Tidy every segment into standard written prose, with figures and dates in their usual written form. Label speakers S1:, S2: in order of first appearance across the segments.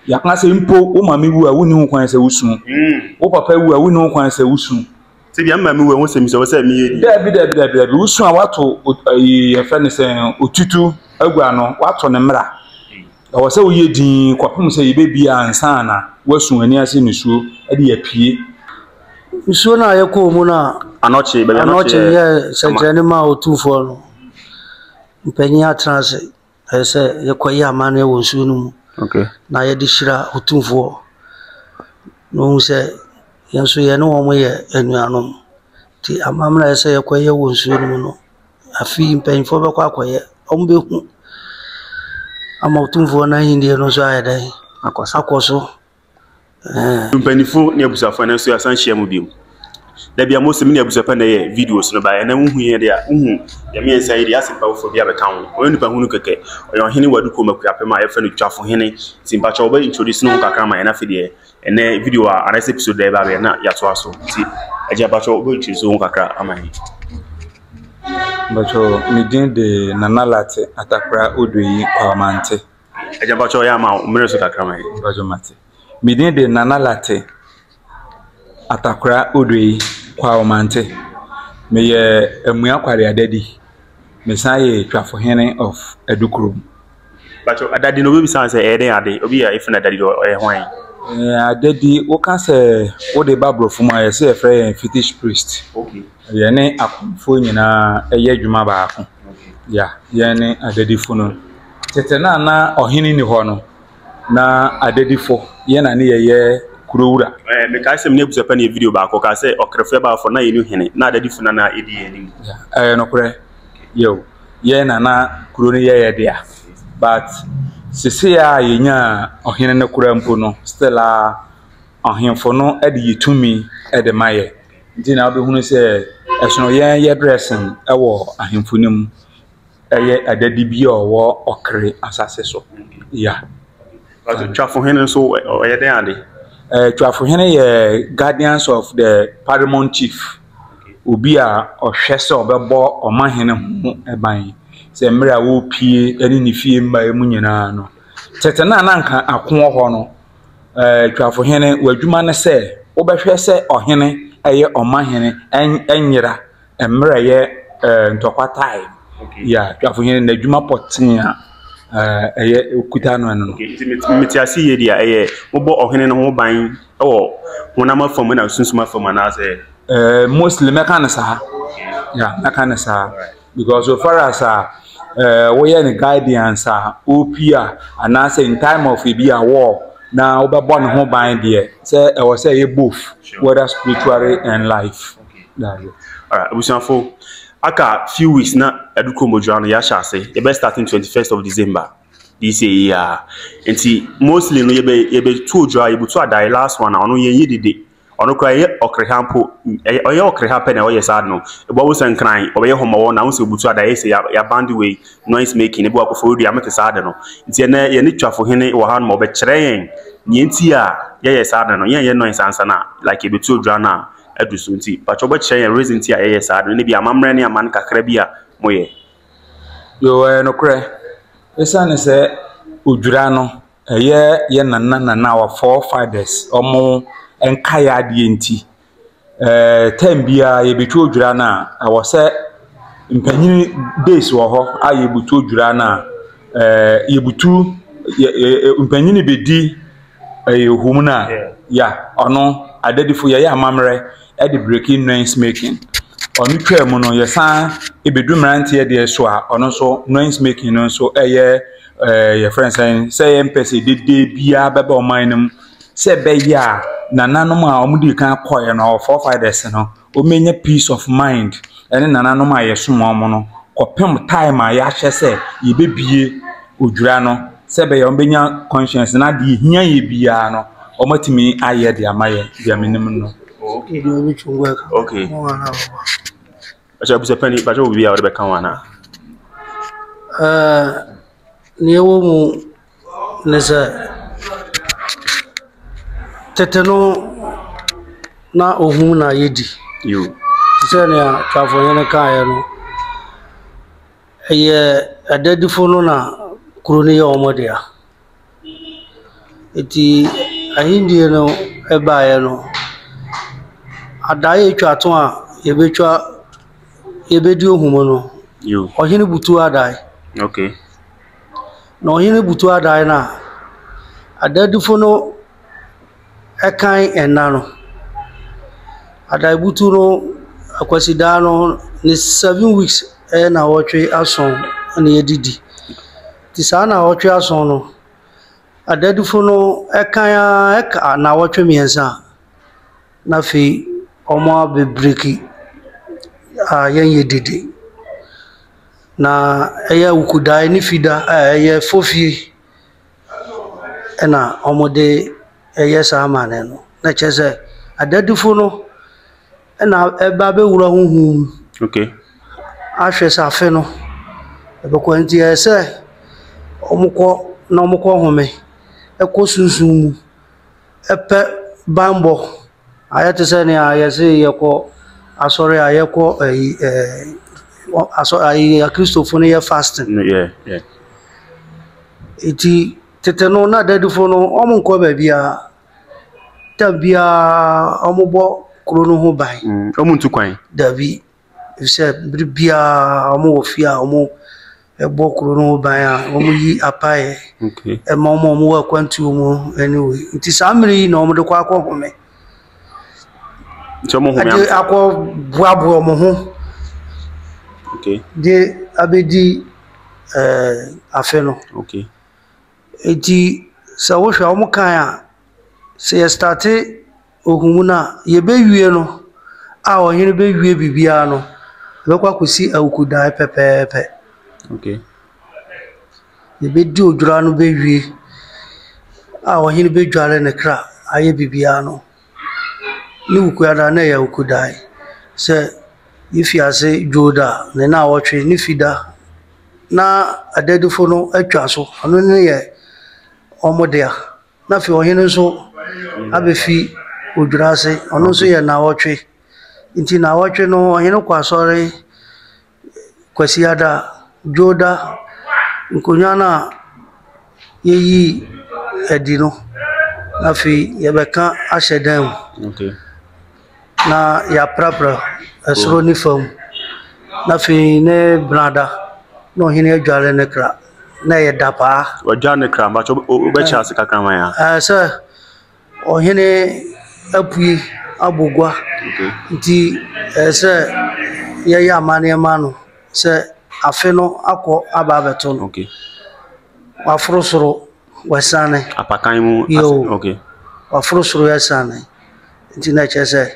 S1: Yɛaka sɛ mpo wo maame wu a wonni ho kwan sɛ wosu. Wo papa wu a wonni ho kwan sɛ wosu.
S2: Sɛ bia me maame wu a ɛho sɛ mi sɛ ɔsɛ meyɛ di.
S1: Daabi daabi daabi daabi wosu a wato ayi yɛfrɛ no sɛ otutu agu ano wato ne mmara. Ɛwɔ sɛ woyɛ dinn kɔpem sɛ yɛbɛbie ansa na woasu ani ase nisuo de apue.
S3: Nsuo no a yɛkɔɔ mu no a
S2: Anɔkye baabi
S3: anɔkye yɛ sɛnkyerɛnne maa Otumfoɔ no, mpanyin atena ase. Ɛyɛ sɛ yɛkɔyɛ amanneɛ wɔ nsuo no mu na yɛde hyira Otumfoɔ na ɔhu sɛ yɛn nso yɛne wɔn yɛ anuanom. Nti amammerɛ a ɛsɛ sɛ yɛkɔyɛ wɔ nsuo no mu no, afe yi mpanimfoɔ bɛkɔ akɔyɛ. Wɔbɛhu ama Otumfoɔ no ahennie no nso ayɛ dɛn? Akɔ so.
S2: Mpanyinfo ne abusuafo ɛnɛ nso yɛasan hyia mu bio. Da bia mose me ne abusuapɛ na ɛyɛ videos no ba ɛnɛ wohu yɛn deɛ wohu yɛn mmiɛnsa yi deɛ asɛmpa foforɔ bi abɛka ho. Ɔyɛ nipa hunu kɛkɛ. Ɔyɛ ɔhene wɔ Adukurom Akuapem a yɛfrɛ no Twafo Hene. Nti mpakyɛ wɔbɛ introduce ne ho kakra ma yɛn afei deɛ ɛnɛ video a anaasɛ episode deɛ ɛba abɛyɛ na yɛatoa so. Nti agya mpakyɛ wɔbɛ introduce wo ho kakra ama yɛn.
S1: Mpakyɛ me din de Nana Latte Atakora Odoyi Kwamante.
S2: Agya mpakyɛ ɔyɛ ama wo mmerɛ so kakra ma yɛn.
S1: Mpakyɛ mate. Me din de Nana Latte Atakora Odoi Kwao Mante. Meyɛ Amua Kware Adadi. Mesan yɛ Twafohene of Adukurom.
S2: Mpakyɛ Adadi no obi bisa sɛ ɛyɛ dɛn ade? Obi a yɛfrɛ no Adadi no ɔyɛ hwan?
S1: Adadi woka sɛ wode ba borɔfo mu a yɛsɛ yɛfrɛ yɛn fetish priest.
S2: Okay.
S1: Yɛne akɔmfoɔ nyinaa ɛyɛ adwuma baako. Yeah, yɛn ne adadifo no. Tete no a na ɔhene nni hɔ no, na adadifo, yɛn na ne yɛyɛ kuro wura.
S2: Ɛɛ, mekae sɛ me ne abusuapɛn yɛ video baako, ɔkaa sɛ ɔkrefo yɛ baafo na yɛnni hene, na adadifo na na edi yɛn anim.
S1: Ɛyɛ nokorɛ, yo, yɛn na na kuro no yɛ yɛ dea. But sesei a yɛnyaa ɔhene no koraa mpo no, still a ɔhemfo no de yɛ tumi de ma yɛ. Nti na wobɛhunu sɛ ɛsono yɛn yɛ dressing wɔ ahemfo no mu. Ɛyɛ adadi bi a ɔwɔ Ɔkere asase so. Yeah.
S2: Twafohene nso ɔyɛ dɛn ade?
S1: Twafohene yɛ guardians of the paramount chief. Obi a ɔhwɛ sɛ ɔbɛbɔ ɔmanhene ho ban sɛ mmerɛ a ɔrepue ne ne fie mmaa mu nyinaa no. Tete no a na anka ako wɔ hɔ no, Twafohene w'adwuma ne sɛ wobɛhwɛ sɛ ɔhene ɛyɛ ɔmanhene ɛnyera Mmerɛ a ɛyɛ ntɔkwa tae yeah Twafohene n'adwuma pɔtee a ɛyɛ okuta no ɛno no.
S2: Nti mete ase yie deɛ ɛyɛ mobɔ ɔhene no ho ban wɔ honam afam ɛna sunsum afam anaasɛ?
S1: Ɛɛ mostly mɛka no saa yeah mɛka no saa because so far as a ɛɛ woyɛ no guidance a ɔrepie a anaasɛ in time of ebi a war na wobɛbɔ ne ho ban deɛ sɛ ɛwɔ sɛ ɛyɛ both whether spiritually and life.
S2: Alright, abusuafo, aka few weeks na Adukurom Odwira no yɛahyɛ ase. Yɛbɛ starting 21st of December this year yi ara. Nti mostly no yɛbɛ yɛbɛtu odwira, yɛbɛtu adae last one a ɔno yɛnyɛ dede. Ɔno koraa ɛyɛ ɔkreha mpo, ɛyɛ ɔyɛ ɔkreha pɛ na ɔyɛ saa no. Ebi wɔ sɛ nkran, ɔbɛyɛ hɔmɔwɔ na wo sɛ obutu adae sɛ yɛabande wei noise making, ebi wɔ akɔfo dua mete saa de no. Nti ɛnɛ yɛne Twafohene wɔ ha nom ɔbɛkyerɛ yɛn nea nti a yɛyɛ saa de no. Yɛnyɛ noise ansa na like yɛbɛtu odwira no a adu so nti mpakyɛ wobɛkyerɛ yɛn reason nti a yɛyɛ saa no ne bi amammerɛ ne amanne kakra bi a moyɛ.
S1: Yoo ɛyɛ nokorɛ, ɛsiane sɛ odwira no ɛyɛ yɛn nana nana our forefathers wɔn nkaeɛ adeɛ nti, ɛɛ term biara yɛbɛtwa odwira no a, ɛwɔ sɛ mpanyin days wɔ hɔ a yɛbutu odwira no a, ɛɛ yɛbutu yɛ yɛ mpanyin bɛdi ɛyɛ hum no a, ya ɔno adadifo yɛyɛ amammerɛ de breaking noise making. Ɔno twaa mu no, yɛsan bɛdu mmeranteɛ deɛ so a, ɔno nso noise making no nso ɛyɛ ɛɛ yɛfrɛ no sɛn sɛ yɛmpɛ sɛ dede biara bɛba ɔman no mu sɛ ɛbɛyɛ a nananom a wɔdii kan kɔeɛ no, our forefathers no, wɔbɛnya peace of mind ɛne nananom a yɛsom wɔn no kɔpem time a yɛahyɛ sɛ yɛbɛbie odwira no sɛ ɛbɛyɛ wɔbɛnya conscience na deɛ ɛhia yɛ biara no wɔatumi ayɛ de ama yɛ deɛ menim no.
S2: Okay. Bàtchɛ abusapani bàtchɛ wɔ biribi a wɔde bɛka ho anaa?
S3: Ɛɛ nea ɛwɔ mu ne sɛ, tete no na ohum na yɛdi. Te sɛ nea Twafohene kaeɛ no, ɛyɛ adadifo no na kuro no yɛ wɔn dea. Enti ahennie no baeɛ no, adaeɛ a ɛtwa to a yɛbɛtwa, yɛbɛdi ohumu no, ɔhene butu adae.
S2: Okay.
S3: Na ɔhene butu adae no a, adadifo no kan nna no. Adaebutu no, Akwasidaa no, ne 7 weeks ɛyɛ nnawɔtwe ason na yɛdidi. Nti saa nnawɔtwe ason no, adadifo no kan ara ɛka nnawɔtwe mmiɛnsa a, na afei wɔabɛbreki a yɛnyɛ dede. Na ɛyɛ Awukudae ne Fida a ɛyɛ fofie na wɔde yɛ saa amanneɛ no. Na kyerɛ sɛ, adadifo no na ɛba abɛwura honhom mu ahwɛ sɛ afe no ɛbɛkɔ. Nti ɛyɛ sɛ wɔkɔ na wɔkɔhome kɔ sunsum mu pɛ bammɔ. Ayɛ te sɛ nea yɛse yɛkɔ asɔre a yɛkɔ ayi ɛɛ asɔ ayi akristofo no yɛ fasting. Nti tete no na adadifo no wɔnkɔ baabiara. Tam biara wɔbɔ kuro no ho ban.
S2: Wɔntu kwan?
S3: Dabi, efisɛ bere biara wɔwɔ fie a wɔbɔ kuro no ho ban a wɔyi apaeɛ ma wɔn a wɔwɔ akwantuo mu ne wei. Nti saa mmerɛ yi na wɔde kɔ akɔhome.
S2: Nti wɔhome
S3: De akɔ boaboa wɔn ho de abɛdi ɛɛ afe no. Nti sɛ wohwɛ a wɔkae a, sɛ yɛstarte ohumu no a, yɛbɛwie no a ɔhene bɛwie biribiara no, ɛbɛkɔ akɔsi awukudae pɛpɛɛpɛ. Yɛbɛdi odwira no bɛwie a ɔhene bɛdware ne kra ayɛ biribiara no, ne wukuada na ɛyɛ awukudae. Sɛ yɛfi ase dwoda ne nnawɔtwe ne fida na adadifo no atwa so, ɔno ne yɛ wɔn dea. Na afei ɔhene nso abɛfi odwira ase, ɔno nso yɛ nnawɔtwe. Nti nnawɔtwe no ɔhene kɔ asɔre Kwasiada, Dwoda, nkonnwa no a yɛyii adi no, na afei yɛbɛka ahyɛ dan mu. Na yɛaprapra soro ne fam. Na afei ne benada na ɔhene adware ne kra, na ɛyɛ dapaa.
S2: Wadware ne kra, mpakyɛ wobɛkyerɛ ase kakra ma yɛn a?
S3: Ɛɛ sɛ ɔhene apue abɔ gua, nti ɛyɛ sɛ yɛyɛ amanneɛ ma no sɛ afe no akɔ aba abɛto no. Waforo soro, wasiane.
S2: Apakan mu
S3: Yoo. Waforo soro asiane. Nti na ɛkyerɛ sɛ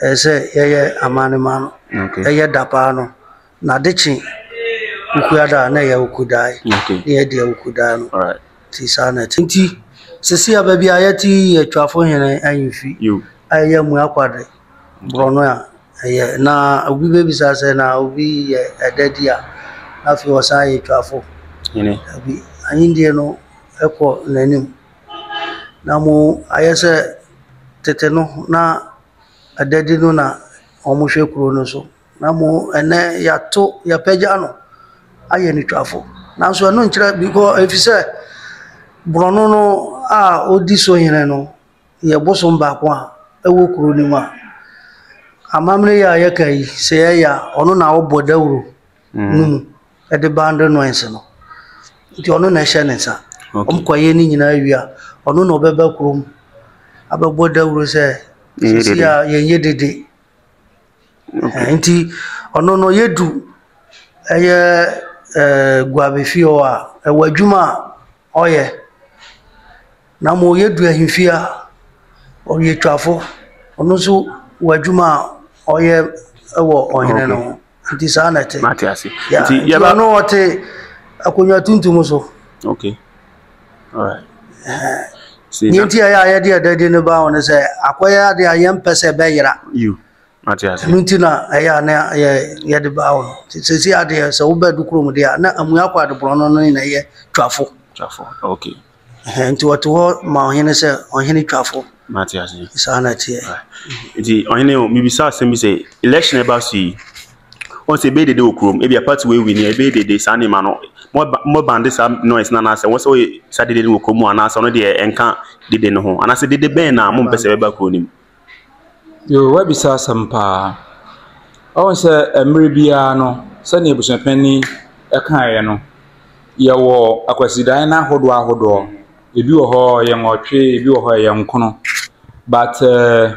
S3: ɛyɛ sɛ yɛyɛ amanne ma no. Ɛyɛ dapaa no. Na ade kye Wukuada a na ɛyɛ Awukudae. Na yɛadi Awukudae no. Nti saa na ɛte. Nti seesei a baabi a yɛte yi yɛ Twafo Hene ahemfi a ɛyɛ Amuakwade borɔno a ɛyɛ. Na obi bɛbisa sɛ na obi yɛ ɛda di a na afei ɔsan yɛ Twafo. Dabi, ahendie no kɔ n'anim. Na mmom ayɛ sɛ tete no na ɛdadi no na wɔhwɛ kuro no so. Na mmom ɛnnɛ yɛato yɛapagya no ayɛ no twafo. Nanso ɛno nkyerɛ because efisɛ borɔno no a ɔdi so hene no yɛ bosom baako a ɛwɔ kuro no mu a amammerɛ yi a yɛka yi sɛ yɛyɛ a ɔno na ɔbɔ dawuro no mu de bande noise no. Nti ɔno na ɛhyɛ ne nsa. Wɔkɔyɛ ne nyinaa wie a, ɔno na ɔbɛba kurom abɛbɔ dawuro sɛ seesei a yɛnyɛ dede. Nti ɔno no yɛdu ɛyɛ ɛɛ Guabefie hɔ a, ɛwɔ adwuma a ɔyɛ. Na mmom yɛdu ahemfie a, ɔyɛ twafo. Ɔno nso wɔ adwuma a ɔyɛ wɔ ɔhene no ho. Nti saa na ɛte.
S2: Mate ase.
S3: Yeah,
S2: Nti
S3: nti
S2: yɛba.
S3: ɔno ɔte akonnwa tuntum so.
S2: Okay. Alright. See,
S3: Nea nti a ɛyɛ a yɛde ɛdadi no ba ho ne sɛ akɔyɛ ade a yɛmpɛ sɛ ɛbɛyera.
S2: You. Mate ase.
S3: Ɛno nti na ɛyɛ a na yɛ yɛde ba ho no. Nti seesei adeɛ sɛ wobɛ Dukurom deɛ a na Amua akɔ adeborɔno no na ɛyɛ twafo.
S2: Twafo. Okay.
S3: Ɛhɛn, nti ɔte hɔ ma ɔhene sɛ ɔhene twafo.
S2: Mate ase.
S3: Saa na ɛteɛ.
S2: Nti ɔhene o, mebisa asɛm bi sɛ election ɛba so yi, wɔn sɛ ɛbɛyɛ dede wɔ kurom, ebi a party wei wini, ɛbɛyɛ dede saa nneɛma no. Mo bande saa noise no anaasɛ wɔ sɛ woyɛ saa dede no wɔ kurom anaasɛ ɔno deɛ ɛnka dede no ho anaasɛ dede bɛn na mompɛ sɛ ɛbɛba kuro no mu?
S1: Yoo, woabisa asɛm paa. Ɔhu sɛ mmerɛ biara no, sɛdeɛ abusuapanin kaeɛ no, yɛwɔ akwasidaeɛ no ahodoɔ ahodoɔ. Ebi wɔ hɔ ɛyɛ nwɔtwe, ebi wɔ hɔ ɛyɛ nkono. But eh,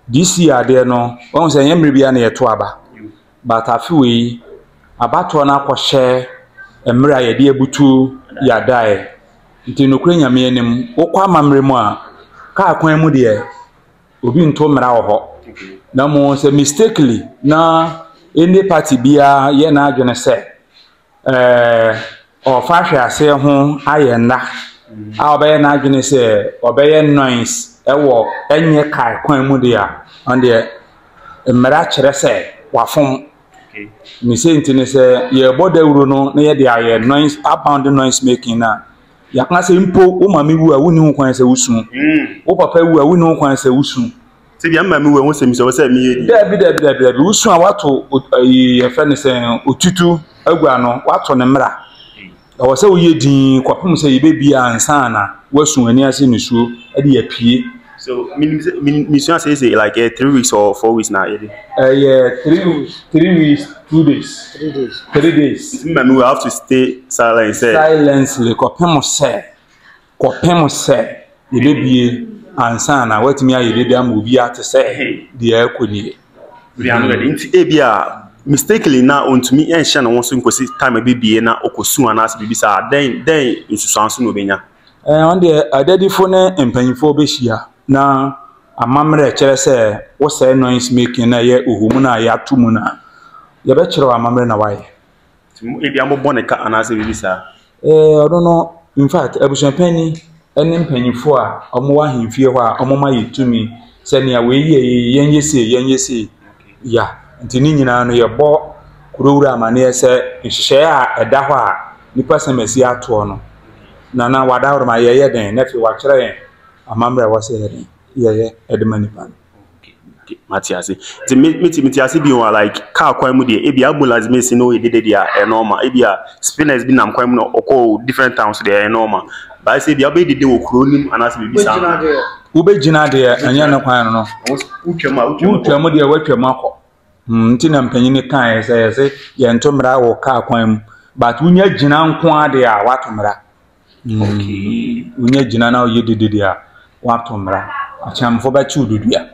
S1: this year adeɛ no, wahu sɛ ɛnyɛ mmerɛ biara na yɛto aba. But afe wei, abatoɔ no akɔhyɛ mmerɛ a yɛde abutu yɛadaeɛ. Nti nokorɛ Nyame anim, wokɔ amammerɛ mu a, kaa kwan mu deɛ, obi nto mmara wɔ hɔ. Na mmom sɛ mistakenly na any party biara yɛ n'adwene sɛ ɛɛ ɔrefa ahweaseɛ ho ayɛ nna a ɔbɛyɛ n'adwene sɛ ɔbɛyɛ noise ɛwɔ ɛnyɛ kaa kwan mu deɛ a, ɔno deɛ mmara kyerɛ sɛ wafom. Ne sei nti ne sɛ yɛrebɔ dawuro no na yɛde ayɛ noise abound noise making no a, yɛaka sɛ mpo wo maame wu a wonni ho kwan sɛ wosu. Wo papa wu a wonni ho kwan sɛ wosu.
S2: Sɛ bia mma me wu a, ɛho sɛ mesɛ wɔ sɛ meyɛ di.
S1: Dabi dabi dabi dabi wosu a wato ayi yɛfrɛ no sɛ otutu agu ano wato ne mmara. Ɛwɔ sɛ woyɛ dinn kɔpem sɛ yɛbɛbie ansa na woasu ani ase nisuo de apue.
S2: So menim sɛ mesua sɛ sɛ like eh, 3 weeks or 4 weeks na yɛde.
S1: Ɛyɛ 3 weeks 2 days. 3 days. 3 days.
S2: Nti mma me wu I have to stay silent sɛ.
S1: Silently kɔpem sɛ kɔpem sɛ yɛbɛbie ansa na woatumi ayɛ dede ama obi ate sɛ deɛ ɛrekɔ nie.
S2: Nti ebi a mistakenly na ontumi nhyɛ ne ho so nkosi time ebebie na ɔkɔsu anaasɛ biribi saa dɛn dɛn nsusuanso na obenya?
S1: Ɛɛ ɔno deɛ adadifo ne mpanyinfoɔ bɛhyia na amammerɛ kyerɛ sɛ wosɛe noise making na ɛyɛ ohumu no a yɛato mu no a, yɛbɛkyerɛ wo amammerɛ na woayɛ.
S2: Nti ebi a mobɔ ne ka anaasɛ biribi saa?
S1: Ɛɛ ɔno no in fact abusuapanyin ne mpanyinfoɔ a wɔwɔ ahemfie hɔ a wɔma yɛ tumi sɛ nea wei yɛ yi yɛnyɛ sei yɛnyɛ sei ya nti ne nyinaa no yɛbɔ kurowura amaneɛ sɛ nhyehyɛeɛ a ɛda hɔ a nipa sɛm asi atoɔ no na na wadaworoma yɛyɛ dɛn na afei wakyerɛ yɛn amammerɛ a ɛwɔ sɛ yɛyɛ dɛn yɛyɛ de ma nipa no.
S2: Mate ase. Nti me me mete ase bio a like car kwan mu deɛ ebi ambulance bi esi na ɔyɛ dede deɛ a ɛyɛ normal. Ebi a spinners bi nam kwan mu na ɔkɔ different towns deɛ ɛyɛ normal. But sɛ ebi a wobɛyɛ dede wɔ kuro no mu anaasɛ biribi saa.
S1: Wobɛgyina deɛ ɛnyɛ ne kwan no.
S2: Wotwam a
S1: wotwam Wotwam deɛ woatwam akɔ. Hmm, nti na mpanyin kaeɛ sɛ yɛse yɛnto mmara wɔ car kwan mu. But wonya gyina nko ara deɛ a woato mmara.
S2: Okay.
S1: Wonya gyina na woyɛ dede deɛ a, woato mmara. Akyɛnfo bɛkye wo dodua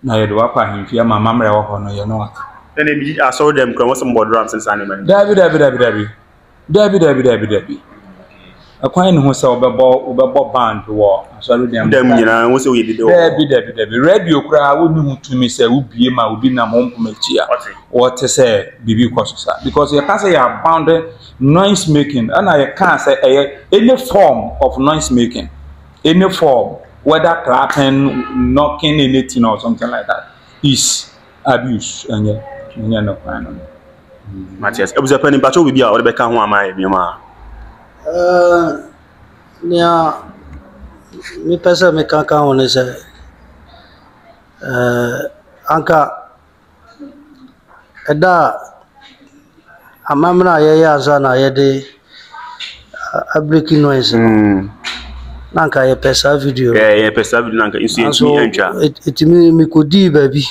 S1: na yɛde wo akɔ ahemfie ama amammerɛ a ɛwɔ hɔ no yɛne wo aka.
S2: Ɛna ebi asɔre dɛm kura wɔn sɛ mbɔ drums ne saa nneɛma no.
S1: Dabi dabi dabi dabi dabi dabi dabi dabi. Ɛkwan ne ho sɛ wobɛbɔ wobɛbɔ band wɔ asɔre dɛm.
S2: Dɛm nyinaa wɔn sɛ woyɛ dede wɔ.
S1: Dabi dabi dabi radio koraa wonni ho tumi sɛ wobie ma obi nam wɔn mpoma akyi a wɔte sɛ biribi kɔ so saa because yɛka sɛ yɛ abound Noise making ɛna yɛ kaa sɛ ɛyɛ any form of noise making any form whether clapping knocking anything or something like that is abuse ɛnyɛ ɛnyɛ no kwan no.
S2: Matias abusuapɛni mpakyɛw biribi a ɔde bɛka ho ama yɛ nneɛma a.
S3: Ɛɛ nea mepɛ sɛ meka ka ho ne sɛ ɛɛ anka. Ɛda a amammerɛ a yɛyɛ ansa na yɛde abreaki noise no, na anka yɛpɛ saa video no.
S2: Yɛpɛ saa video no anka nso yɛntumi antwa.
S3: Ɛtumi mekɔdii baabi.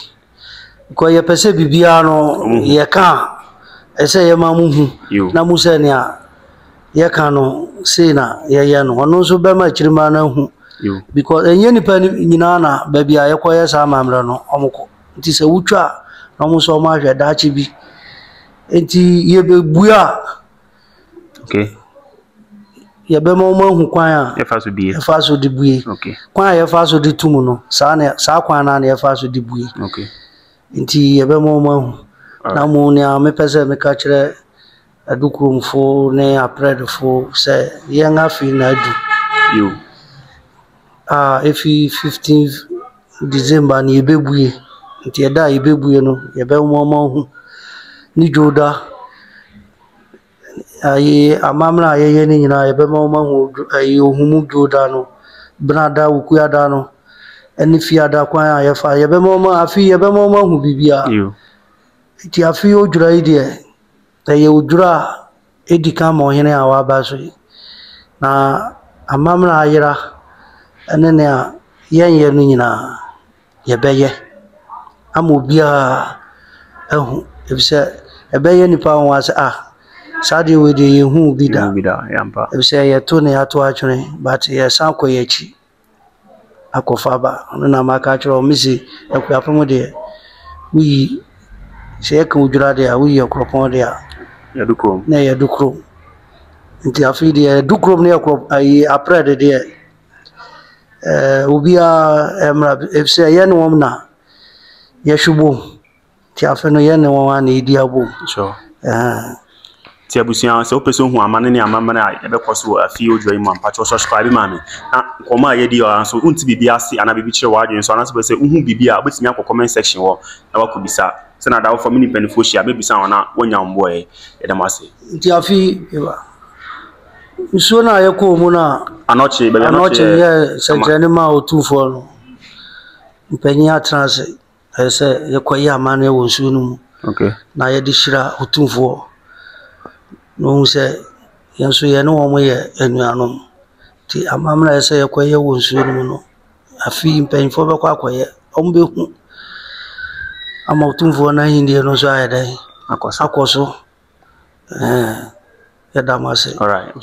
S3: Because yɛpɛ sɛ biribiara no yɛka a, ɛsɛ sɛ yɛma mo hu na mo sɛ nea yɛka no sei na yɛyɛ no. Ɔno nso bɛma akyirimma no ahu. Because ɛnyɛ nnipa nyinaa na baabi a yɛkɔyɛ saa amammerɛ no wɔkɔ. Nti sɛ wotwa a, na wɔn nso wɔahwɛ daakye bi. Nti yɛbɛbue a,
S2: Okay.
S3: yɛbɛma wɔn ahu kwan a
S2: Yɛfa so bue.
S3: yɛfa so de bue.
S2: Okay.
S3: Kwan a yɛfa so de tum no, saa na saa kwan no ara na yɛfa so de bue.
S2: Okay.
S3: Nti yɛbɛma wɔn ahu. Na mmom nea mepɛ sɛ meka kyerɛ Adukuromfo ne Aprɛdefo sɛ yɛn afe na adu.
S2: Yo.
S3: A efi 15th December no yɛbɛbue. Nti ɛda a yɛbɛbue no, yɛbɛma wɔahu. Ne Dwoda, ayi amammerɛ a yɛyɛ no nyinaa yɛbɛma wɔahu ayi Ohumu Dwoda no, Benada, Wukuada no, ɛne Fiada kwan a yɛfa. Yɛbɛma wɔn afe yi yɛbɛma wɔahu biribiara. Nti afe yi Odwira yi deɛ, ɛyɛ Odwira a. Ɛdi kan ma ɔhene a waba so yi. Na amammerɛ a ayera ne nea yɛnyɛ no nyinaa, yɛbɛyɛ ama obiara ahu. Efisɛ ɛbɛyɛ nnipa nwanwa sɛ, ah, saa adeɛ wei deɛ yɛnhuu bi da. Efisɛ yɛto na yɛato atwene, but yɛsan kɔ yɛn akyi akɔfa aba. Ɛno na maka akyerɛ wɔn. Mese Akuapem deɛ, woyi, sɛ yɛka Odwira deɛ a, woyi Akuropɔn deɛ a, na ɛyɛ Adukurom. Nti afei deɛ Adukurom ne Akurop ayi Aprɛde deɛ, ɛɛ obiara mmra efisɛ yɛne wɔn na yɛhwe bom. Nti afei no yɛne wɔn ara na yɛdi abom.
S2: Sure.
S3: Ɛhɛn.
S2: Nti abusua sɛ wopɛ sɛ ohu amane ne amammerɛ a ɛbɛkɔ so wɔ afie odwa yi mu a mpakyɛw subscribe ma me. Na nkɔmmɔ a yɛdi wɔ ha nso wonte biribi ase anaa biribi kyerɛ w'adwene so anaasɛ wopɛ sɛ wohu biribi a wobɛtumi akɔ comment section hɔ na wakɔbisa. Sɛ na adawofo me ne mpanimfoɔ hyia mɛbisa wɔn na wɔanya wɔn mmoaeɛ. Yɛda mo ase.
S3: Nti afei nsuo no a yɛkɔɔ mu no a
S2: Anɔkye, baabi
S3: Anɔkye
S2: anɔkye
S3: yɛ
S2: yɛ
S3: sɛnkyerɛnne maa Otumfoɔ no, mpanyin atena ase. Ɛyɛ sɛ yɛkɔyɛ amanneɛ wɔ nsuo no mu
S2: Okay.
S3: na yɛde hyira Otumfoɔ na ɔhu sɛ yɛn nso yɛne wɔn yɛ anuanom. Nti amammerɛ a ɛsɛ sɛ yɛkɔyɛ wɔ nsuo no mu no, afei mpanyinfoɔ bɛkɔ akɔyɛ. Wɔbɛhu ama Otumfoɔ no ahennie no nso ayɛ dɛn?
S2: Akɔ so.
S3: Akɔ so. Ɛɛ yɛda mo ase.
S2: All right.